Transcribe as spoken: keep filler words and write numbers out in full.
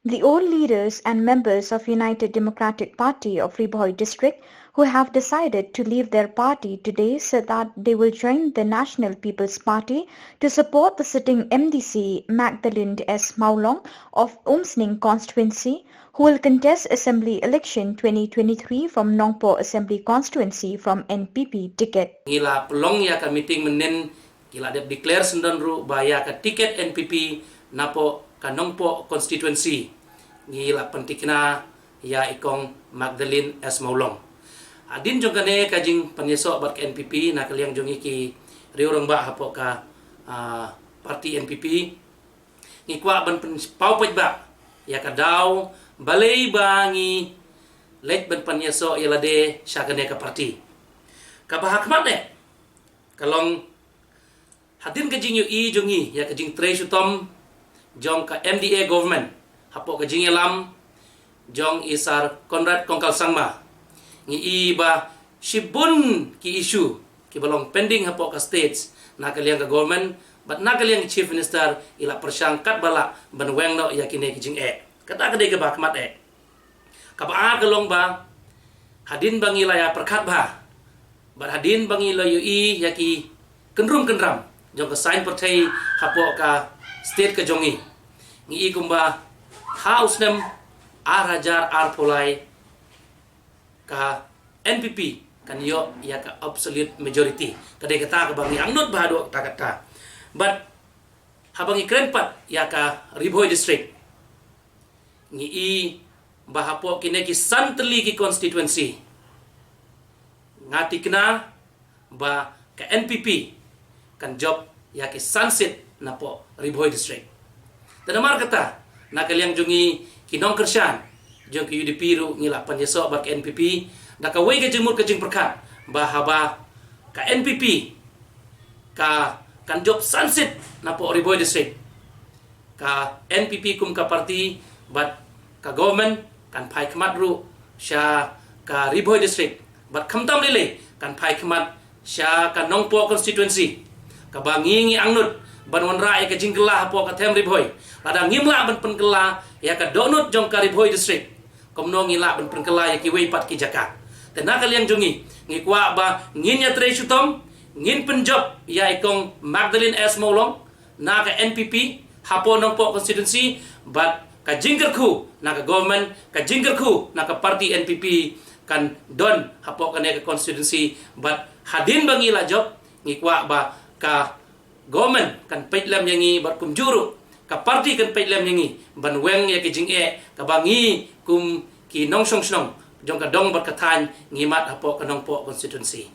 The old leaders and members of United Democratic Party of Ri Bhoi District who have decided to leave their party today said that they will join the National People's Party to support the sitting M D C Magdalene S Mawlong of Umsning constituency, who will contest Assembly election twenty twenty-three from Nongpoh Assembly constituency from N P P ticket. Ngi la pynlong ïa ka meeting mynnin, ngi la dep declare syndon ruh ba ïa ka ticket N P P napoh ka Nongpoh constituency ngi la pyntikna ïa i kong Magdalene S Mawlong. Hadien jong kane ka jingpynïasoh bad ka N P P na ka liang jong ngi ki riew rangbah hapoh ka, ah, parti N P P, ngi kwah ban pynpaw paidbah ïa ka daw balei ba ngi leit ban pynïasoh ïa lade sha kane ka parti. Kaba ha khmat eh ka long hadien ka jingïohi jong ngi ïa ka jingtrei shitom jong ka M D A government hapoh ka jingïalam jong i Sir Conrad Kongkal Sangma, ngi i ba shibun ki issue kiba long pending hapoh ka states na ka liang ka government bad na ka liang ka Chief Minister i la pyrshang katba lah ban weng noh ïa kine ki jingeh. Kata ka dei kaba ha khmat eh. Kaba ar ka long ba hadien ba ngi la ïa pyrkhat bha bad hadien ba ngi la ïohi ïa ki kynrum kynram jong ka saiñ pyrthei hapoh ka state ka jong ngi, ngi i kumba ha u snem ar hajar arphew lai ka N P P kan ïoh ïa ka absolute majority. Ka dei kata kaba ngi angnud bha haduh kata kata. Bad haba ngi kren pat ïa ka Ri Bhoi District, ngi i ba hapoh kine ki san tylli ki constituency nga tikna ba ka N P P kan jop ïa ki san seat napoh Ri Bhoi District. Te namar kata na ka liang jong ngi ki nongkyrshan jong ka U D P ruh ngi la pynïasoh bad ka N P P da kawei ka jingmut ka jingpyrkhat ba haba ka N P P ka kan jop san seat napoh Ri Bhoi District, ka N P P kum ka parti bad ka government kan phai khmat ruh sha ka Ri Bhoi District bad khamtam lei lei kan phai khmat sha ka Nongpoh constituency. Kaba ngi ngi angnud ban wanrah ïa ka jingkylla hapoh ka them Ri Bhoi. Lada ngim lah ban pynkylla ïa ka dohnud jong ka Ri Bhoi District, kumno ngi lah ban pynkylla ïa kiwei pat ki jaka? Te na ka liang jong ngi ngi kwah ba ngin ïatrei shitom, ngin pynjop ïa i kong Magdalene S Mawlong na ka N P P hapoh Nongpoh constituency bad ka jingkyrkhu na ka government, ka jingkyrkhu na ka parti N P P kan don hapoh kane ka constituency. Bad hadien ba ngi la jop ngi kwah ba ka government kan peit lem ïa ngi bad kumjuh ruh ka parti kan peit lem ïa ngi ban weng ïa ka jingeh kaba ngi kum ki nongshong shnong jong ka dong bad ka thaiñ ngi mad hapoh ka Nongpoh constituency.